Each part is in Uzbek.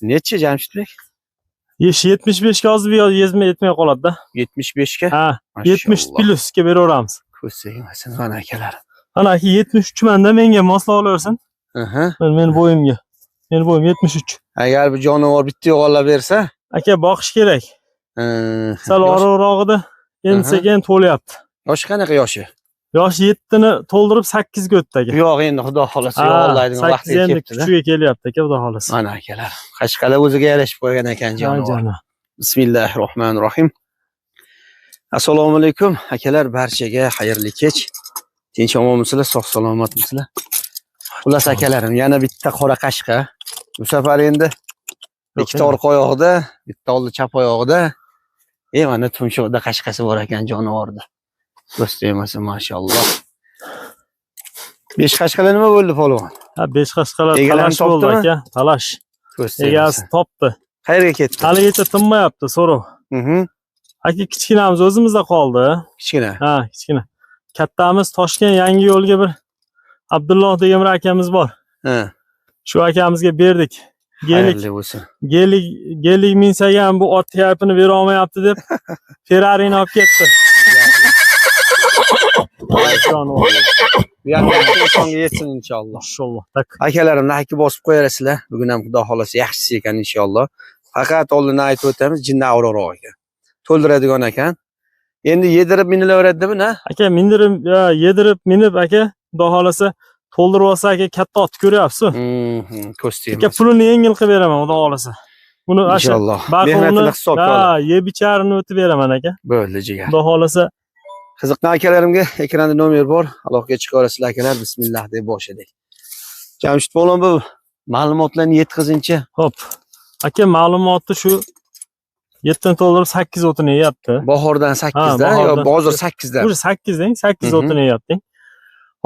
Nechi, Jamshidbek? 75 ga hozir bu yoq yetmay qoladi-da. 75 ga. Ha, 70 plusga beraveramiz. Ko'z tegmasin, mana akalar. Ana aka, 73 manda, menga moslab olaversin. Aha. Meni bo'yimga. Meni bo'yim 73. Agar bu jonivor bitta yo'g'onlab bersa, Aka, boqish kerak. Sal oriqrog'ida endi sekin to'lyapti. Yoshi qanaqa, yoshi? Yoshi 7 ni to'ldirib 8 ga o'tdi aka. Yo'q, endi xudo xolasa Ha, yo'g'onlaydigan 8 vaqtiga endi kelibdi-da. kuchiga kelyapti aka, xudo xolasa. Mana akalar. Qashqalar o'ziga yarashib qo'ygan ekan jonivor. Jonivor. Bismillahirrohmanirrohim. Assalomu alaykum akalar, barchaga xayrli kech. Tinch omonmisizlar, sog' salomatmisizlar? Xullas akalarim, yana bitta qora qashqa. Bu safar endi ikkita orqa oyog'ida, bitta oldi chap oyog'ida. Mana tumshuqda qashqasi bor ekan jonivorda. Ko'z tegmasin, mashalloh. 5 qashqalar nima bo'ldi, polvon? Ha, 5 qashqalar Egalarini talash bo'ldi topdimi? aka, talash. Ko'z Egasi tegmasin. topdi. Qayerga ketdi? Haligacha tinmayapti so'rov. Aka, kichkinamiz o'zimizda qoldi. Kichkina. Ha, kichkina. Kattamiz Toshkent yangi yo'lga bir Abdulloh degan bir akamiz bor. Ha, Shu akamizga berdik. Gelik, xayrli bo'lsin. gelik, gelik minsak ham bu ot gapini bera olmayapti deb Ferrari'ni olib ketdi. Jonivor. Bu ham yaxshi insonga yetsin inshaalloh. Mashalloh. Так. Akalarim, like bosib qo'yarasizlar. Bugun ham xudo xolasa yaxshisi ekan inshaalloh. Faqat oldindan aytib o'tamiz, jinni og'riqroq ekan. To'ldiradigan ekan. Endi yedirib minilaveradimi, na? Aka, mindirib, ya, yedirib minib aka, xudo xolasa to'ldirib olsa aka, katta ot ko'ryapsiz. Ko'z Aka, tegmasin. pulini yengil qilib beraman, xudo xolasa. Buni asha Inshaalloh. Mehnatini hisobga ha, olib. yeb icharini o'tib beraman aka. Bo'ldi, jigar. Xudo xolasa. Qiziqqan akalarimga ekranda nomer bor. Aloqaga chiqaverasizlar akalar. Bismillah deb boshladik. Jamshid polvon, bu ma'lumotlarni yetkazinchi. Xo'p. Aka, ma'lumotni shu 7 ni to'ldirib 8 o'tini yeyapti. Bahordan 8 da, yo bahordan. hozir 8 da. Уже 8 deng, 8 o'tini yeyapti.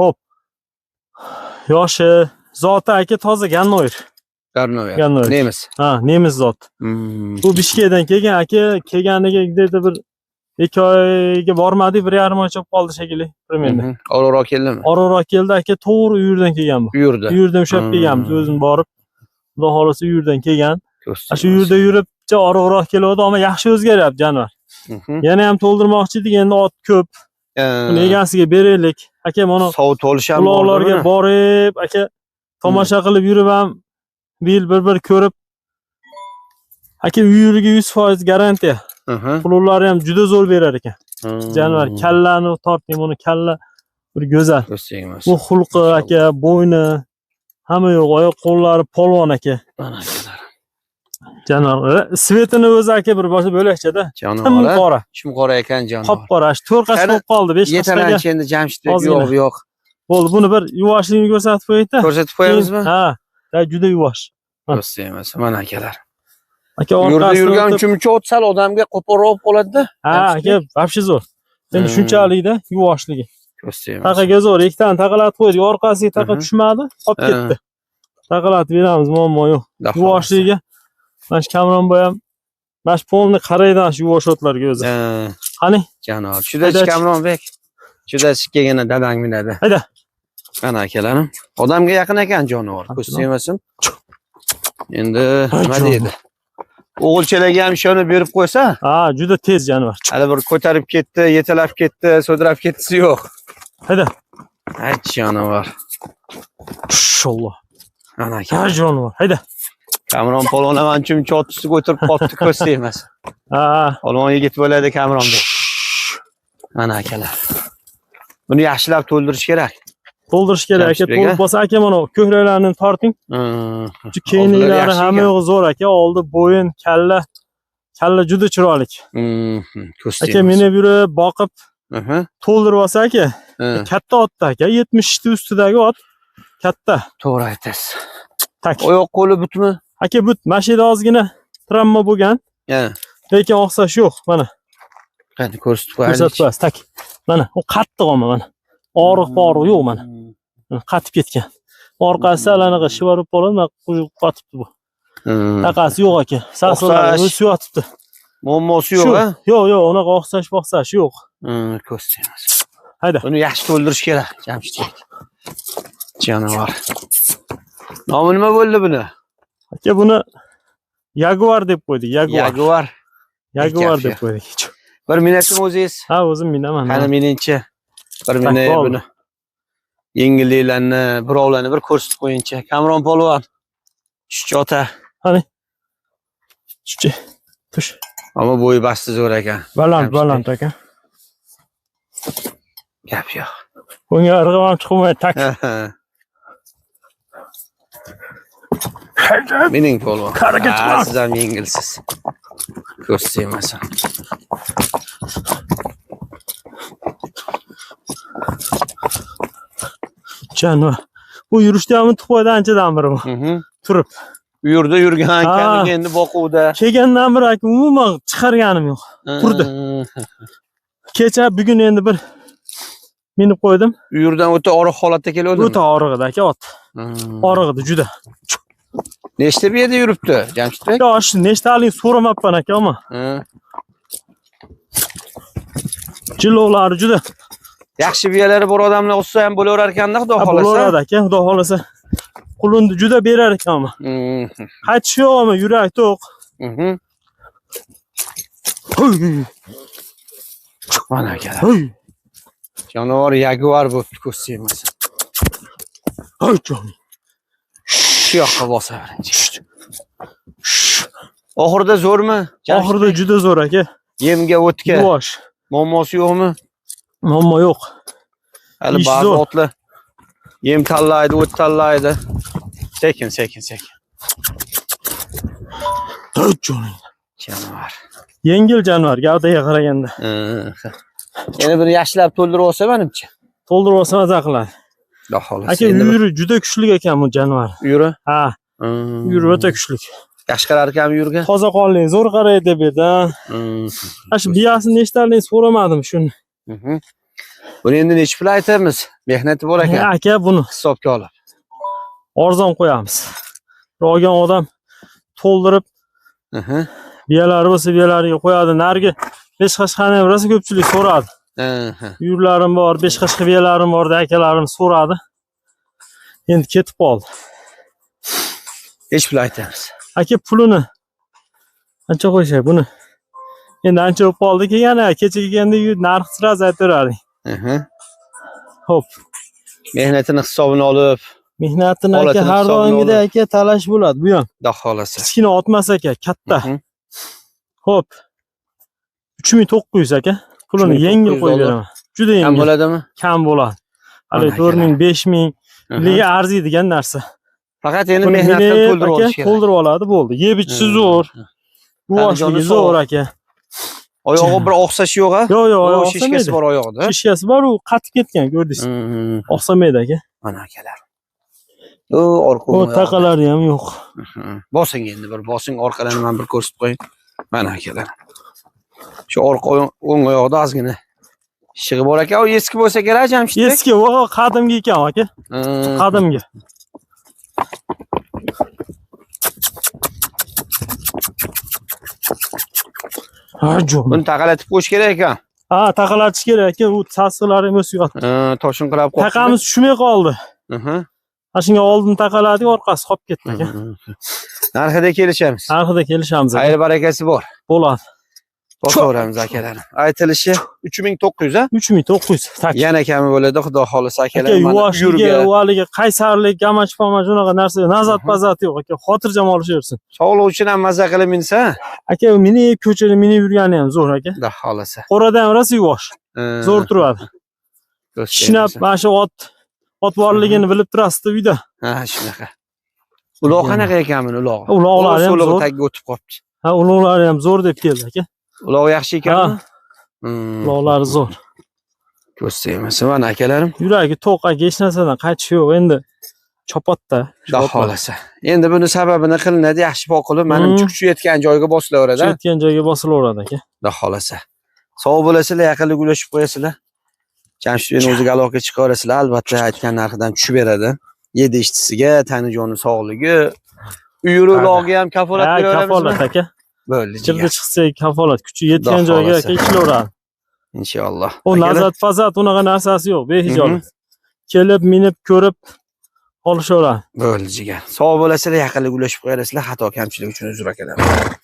Xo'p. Yoshi, zoti aka, toza Gannover. Garnover. Gannover. Nemis. Ha, nemis zot. Bu Bishkekdan kelgan aka, kelganiga где-то bir 2 oyga bormadik, 1,5 oycha bo'lib qoldi shekilli, примерно. Oriqroq keldimi? Oriqroq keldi aka, to'g'ri uyurdan kelgan bu. Uyurda. Uyurdan ushlab kelganmiz, o'zim borib. Xudo xolasa uyurdan kelgan. Ko'z Shu uyurda yuribcha oriqroq keladi, ammo yaxshi o'zgaryapti jonivor. Yana ham to'ldirmoqchi edik, endi ot ko'p. Buni egasiga beraylik. Aka, mana Sovut olish ham uloqlarga borib, aka, tomosha qilib yurib ham bir yil bir-bir ko'rib. Aka, uyuriga 100% garantiya. Pululari ham juda zo'r berar ekan. Jonivor kallani torting, buni kalla bir go'zal. Ko'z tegmasin. Bu xulqi aka, bo'yni, hamma yo'q, oyoq qo'llari polvon aka. Mana akalar. Jonivor svetini o'zi aka bir boshi bo'lakchada. Tim Jonivor. qora, Shim qora ekan jonivor. qop qora. Shu 4 qashqa Qani, bo'lib qoldi, 5 qashqaga Yetalanchi endi, Jamshidbek, Ozgina. yo'q, yo'q. Bo'ldi. Buni bir yuvoshligini ko'rsatib qo'yaylik-da. Ko'rsatib qo'yamizmi? Ha, ha, juda yuvosh. Ha. Ko'z tegmasin, mana akalar. Aka, Yurda orqasidan yurgan o'tib- uchun ot sal odamga qo'porroq bo'lib qoladi-da. Ha, aka, вообще zo'r. Endi shunchalikda yuvoshligi. Ko'z tegmasin. Taqaga zo'r, ikkitani taqalatib qo'ydik, orqasiga taqa tushmadi, qolib ketdi. Taqalatib beramiz, muammo yo'q. Xudo xohlasa. Yuvoshligiga mana shu Kamronboy ham mana shu polni qaraydi mana shu yuvosh otlarga o'zi. Qani? Jonivor. Shuda Hayda. Kamronbek. Shuda kelganda dadang minadi. Hayda. Mana akalarim. Odamga yaqin ekan jonivor. Ko'z tegmasin. Endi nima deydi? O'g'ilchalarga ham ishonib berib qo'ysa, Ha, juda tez jonivor. hali bir ko'tarib ketdi, yetalab ketdi, sudrab ketdisi yo'q. Hayda. Ay jonivor. Mashalloh. Ana aka. Ha, jonivor. Hayda. Kamron polvon ham ancha muncha ot ustiga o'tirib qolibdi, ko'z tegmasin. Ha. Polvon yigit bo'ladi Kamronbek. Mana akalar. Buni yaxshilab to'ldirish kerak. To'ldirish kerak aka. Jamshidbek, To'lib a? bo'lsa aka, mana ko'kraklarni torting. Shu keyinliklari Oldilar yaxshi hamma ekan. yo'g'i zo'r aka. Oldi, bo'yin, kalla. Kalla juda chiroyli. Ko'z Aka, tegmasin. minib yurib, boqib, to'ldirib olsa aka, katta otda aka, 70 ta ustidagi ot katta. To'g'ri aytasiz. Tak. Oyoq qo'li butmi? Aka, but mana shu yerda ozgina travma bo'lgan, lekin oqsash yo'q, mana. Qani, ko'rsatib qo'yaylik. Ko'rsatib qo'yasiz. Tak. Mana, u qattiq olma mana. Og'riq pog'riq yo'q mana. Mana, qatib ketgan. Orqasi sal anaqa shivarib qoladi, mana qotibdi bu. Taqasi yo'q aka. Sasillari Oqsash. o'sib yotibdi. Muammosi yo'q, Shu, ha? Yo'q, yo'q, unaqa oqsash poqsash yo'q. Ko'z tegmasin. Hayda. Buni yaxshi to'ldirish kerak, Jamshidbek. Jonivor. Nomi nima bo'ldi buni? Aka, buni Yaguar deb qo'ydik, Yaguar. Yaguar. Yaguar deb qo'ydik. Bir minasimi o'zingiz? Ha, o'zim minaman. Qani meningchi. Bir mini buni. Yengilliklarni, birovlarni bir ko'rsatib qo'yingchi. Kamron polvon. Tushchi ota. Qani. Tushchi. Tush. Ammo bo'yi basti zo'r ekan. Baland, baland ekan. Gap yo'q. Bunga irg'ib ham chiqmaydi, tak. Mening polvon. Siz ham yengilsiz. Ko'rsatmaysan. Jonivor. Bu yurishda ham unutib qo'ydi anchadan beri bu. Turib. U yerda yurgan, kamiga endi boquvda. Kelgandan beri aka umuman chiqarganim yo'q. Turdi. Kecha bugun endi bir minib qo'ydim. U yerdan o'ta og'riq holatda keluvdimi? O'ta og'riq edi aka ot. Og'riq edi juda. Nechta bu yerda yuribdi Jamshidbek? Yo'q, shu nechtaligini so'ramabman aka ammo. Jilovlari juda. Yaxshi biyalari bor odamlar o'ssa ham bo'laverar ekanda, Xudo xolasa. Bo'laveradi aka, Xudo xolasa. Qulunni juda berar ekan ammo. Qaytish yo'q ammo, yurak to'q. Mana akalar. Jonivor yaguar bo'libdi, ko'z tegmasin. Hoy jonim. Shu yoqqa bosa birinchi. Oxirida zo'rmi? Oxirida juda zo'r aka. Yemga, o'tga. Yuvosh. Muammosi yo'qmi? Muammo yo'q. Hali ba'zi otlar yem tanlaydi, o't tanlaydi. Sekin, sekin, sekin. Hoy jonim. Jonivor. Yengil jonivor gavdaga qaraganda. Yana bir yaxshilab to'ldirib olsa menimcha. To'ldirib olsa maza qiladi. Xudo xolasa. Aka, uyuri juda kuchli ekan bu jonivor. Uyuri? Ha. Uyuri o'ta kuchli. Yaxshi qarar ekan uyurga? Toza qonli, zo'r qaraydi deb edi. Ha shu biyasini nechtaligini so'ramadim shuni. Buni endi necha pul aytamiz? Mehnati bor ekan. Aka, buni hisobga olib arzon qo'yamiz. Olgan odam to'ldirib, biyalari bo'lsa biyalariga qo'yadi. Narigi 5 qashqani ham rosa ko'pchilik so'radi. Uyurlarim bor, 5 qashqa biyalarim bor, akalarim so'radi. Endi ketib qoldi. Necha pul aytamiz? Aka, pulini ancha qo'yshay buni. Endi ancha bo'lib qoldi kelgani, kecha kelganda narx sразу aytaverardik. Xo'p. Mehnatini hisobini olib, mehnatini aka har doimgidek aka talash bo'ladi bu ham. Xudo xolasa. Kichkina otmas aka, katta. Xo'p. 3900 aka. Pulini yengil qo'yib beraman. Juda yengil. Kam bo'ladimi? Kam bo'ladi. Hali 4000, 5000 ligi arziydigan narsa. Faqat endi mehnat qilib to'ldirib olish kerak. To'ldirib oladi, bo'ldi. Yeb ichishi zo'r. Yuvoshligi zo'r aka. Oyog'i bir oqsashi yo'q a? Yo'q, yo'q, shishkasi bor oyog'ida. Shishkasi bor, u qatib ketgan, ko'rdingiz. Oqsamaydi aka. Mana akalar. U orqa O taqalari ham yo'q. Bosing endi bir bosing, orqalarini men bir ko'rsatib qo'ying. Mana akalar. Shu orqa o'ng oyog'ida ozgina shishig'i bor ekan. U eski bo'lsa kerak, Jamshidbek. Eski, u qadimgi ekan aka. Qadimgi. Buni taqalatib qo'yish kerak ekan. Ha, taqalatish kerak aka, u sasiqlari ham o'sib yotdi. Toshinqirab qoldi. Taqamiz tushmay qoldi. Mana shunga oldin taqaladik, orqasi qolib ketdi aka. Narxida kelishamiz. Narxida kelishamiz. Xayr barakasi bor. Bo'ladi. Bosaveramiz akalar. Aytilishi 3900 a? 3900. Tak. Yana kami bo'ladi, Xudo xolasa akalar. Aka, yuvoshligi, uvaligi, qaysarlik, gamach-pamach unaqa narsa, nazat-pazat yo'q aka. Xotirjam olishaversin. Sog'liq uchun ham maza qilib minsa. Aka, minib ko'chada minib yurgani ham zo'r aka. Xudo xolasa. Qo'rada ham rosa yuvosh. Zo'r turadi. Kishnab mana shu ot borligini bilib turasiz uyda. Ha, shunaqa. Uloq qanaqa ekan buni ulog'i? Uloqlari ham zo'r. Tagga o'tib qolibdi. Ha, uloqlari ham zo'r deb keldi aka. Uloq yaxshi ekanmi? Uloqlari zo'r. Ko'z tegmasin mana akalarim. Yuragi to'q aka, hech narsadan qaytish yo'q endi. Chopotda. Xudo xolasa. Endi buni sababini qilinadi, yaxshi boqilib, menimcha kuchi yetgan joyga bosilaveradi. Kuchi yetgan joyga bosilaveradi aka. Xudo xolasa. Sog' bo'lasizlar, yaqinlik ulashib qo'yasizlar. Jamshidbekning o'ziga aloqa chiqarasizlar, albatta aytgan narxidan tushib beradi. Yedi ishtisiga, tani joni sog'ligi, uyuri ulog'i ham kafolat beraveramizmi? Kafolat aka. Bo'ldi. Chirdi chiqsa kafolat, kuchi yetgan joyga aka ishlaveradi. Inshaalloh. O nazat fazat unaqa narsasi yo'q, behijolat. Kelib, minib, ko'rib Olishaveradi. Bo'ldi, jigar. Sog' bo'lasizlar, yaqinlik ulashib qo'yasizlar, xato kamchilik uchun uzr akalar.